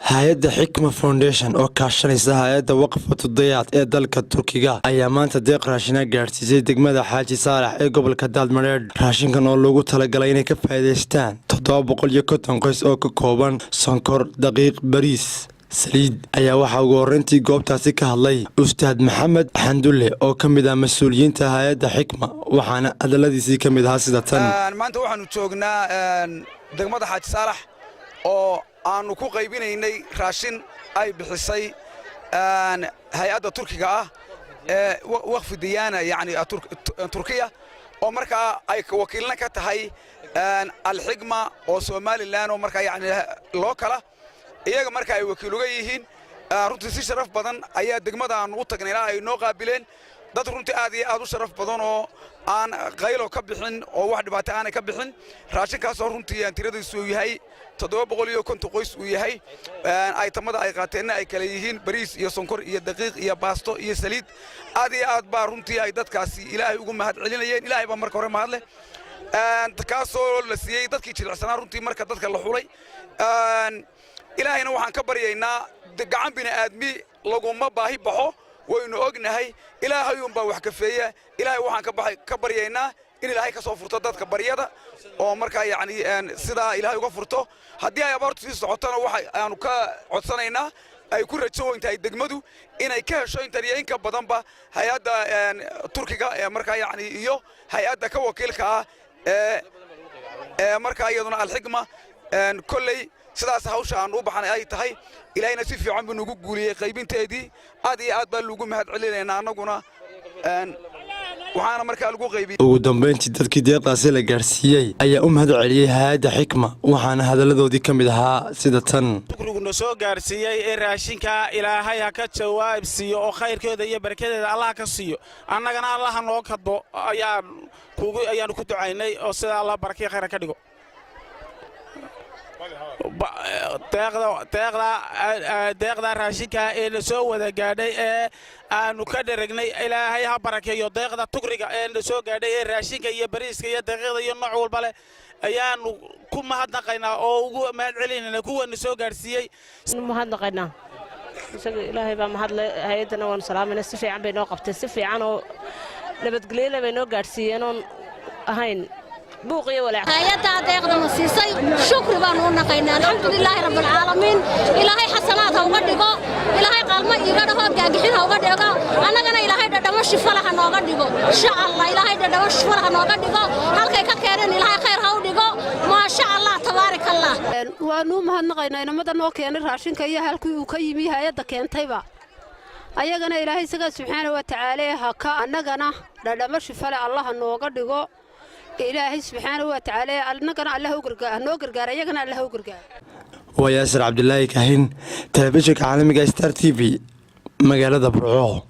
Hay-adda Xikma Foundation oo kaashanaysa hay-adda Waqfatu Dayaad ee dalka Turkiga ayaa maanta deeq raashina gaadhsiisay degmada Xaaji Saalax ee gobolka Daadmareedh. Raashinkan oo loogu talagalay inay ka faa'iidaystaan 750 qoys oo ka kooban sonkor, daqiiq, bariis, saliid ayaa waxaa ugu horreyntii goobtaasi ka hadlay Ustaad Maxamed Xandulle oo ka mid ah mas-uuliyiinta hay-adda Xikma, waxaana hadalladiisii ka mid ahaa sida tan. Maanta waxaanu joognaa degmada Xaaji Saalax oo aanu ku qaybinaynay raashin ay bixisay hay-adda Turkiga ah ee Waqfi Diyaana, yani Turkiya, oo markaa ay wakiilna ka tahay Alxigma oo Somaliland oo markaa yani loo kala iyaga marka ay wakiil uga yihiin. Runtii si sharaf badan ayaa degmada aanu u tagnay ilaa ay noo qaabileen dad runtii aad iyo aad u sharaf badan oo aan qaylo ka bixin oo wax dhibaato aanay ka bixin. Raashinkaasoo runtii tiradiisu uu yahay 750 qoys uu yahay, item-ada ay qaateenna ay kale yihiin bariis iyo sonkor iyo daqiiq iyo baasto iyo saliid. Aad iyo aad baa runtii ay dadkaasi Ilaahay ugu mahad celinayeen. Ilaahay baa marka hore mahadleh, kaasoo la siiyey dadkii jilicsanaa runtii marka dadka la xulay. Ilaahayna waxaan ka baryaynaa, gacan bini'aadmi laguma baahi baxo, waynu ognahay, Ilaahay uunbaa wax kafeeya. Ilaahay waxaan ka baryaynaa in Ilaahay ka soo furto dadka baryada oo markaa yacni sidaa Ilaahay uga furto. Haddii ay abaartu sii socotona, waxa aanu ka codsanaynaa ay ku rajo weyn tahay degmadu inay ka hesho intan iyo in ka badanba hay-adda Turkiga ee markaa yacni iyo hay-adda ka wakiilka ah ee markaa iyaduna Alxigma. Kolley sidaas hawsha aan u baxnay ay tahay. Ilaahayna si fiican buu nagu guuliyey qaybinteedii. Aad iyo aad baa lagu mahad celinaynaa annaguna, waxaana markaa lagu qaybiyey. Ugu dambeyntii, dadkii deeqdaasi la gaadhsiiyey ayaa u mahad celiyey hay-adda Xikma, waxaana hadalladoodii ka mid ahaa sida tan. Shukriguna soo gaarsiiyey ee raashinka Ilaahay ha ka jawaab siiyo oo khayrkeeda iyo barakadeeda Allah ka siiyo, annagana Allaha noo kado ayaan kugu ayaanu ku ducaynay oo sida Allah barakiyo khayra ka dhigo. Deeqda raashinka ee na soo wada gaadhay ee aanu ka dharagnay, Ilaahay ha barakeeyo. Deeqda Tugriga ee na soo gaadhay ee raashinka iyo bariiska iyo daqiiqda iyo nooc walba leh ayaanu ku mahadnaqaynaa oo ugu mahad celinaynaa kuwa na soo gaadhsiiyey. Mahadnaqaynaa isaga, Ilaahay baa mahadle. Hay-addana waanu salaamayna. Si fiican bay noo qabteen, si fiican oo nabadgelyada bay noo gaadhsiiyeen oon ahayn buuq iyo walaac. Hay-addaa deeqdana siisay shukri baanu u naqaynaa. Alxamdulilaahi rabbilcaalamiin. Ilaahay xasanaad ha uga dhigo, Ilaahay qaalmo iiga dhaho, gaagixin ha uga dhigo, annagana Ilaahay dhadhamo shifala ha nooga dhigo, insha Allah. Ilaahay dhadhamo shifala ha nooga dhigo. Halkay ka keeneen Ilaahay khayr ha u dhigo. Maasha Allah, tabaarik Allah. Waanuu mahadnaqaynaa inamada noo keenay raashinka iyo halkii uu ka yimi hay-adda keentayba. Ayagana Ilaahay isagaa subxaana wa tacaala ha ka annagana dhadhamo shifale Allaha nooga dhigo. Ilaahay subxaana wa tacaala annagana Allah noo gargaara, ayagana Allah u gargaara. Waa Yaasir Cabdilaahi Kahin, telefishinka caalamiga Star TV, magaalada Burco.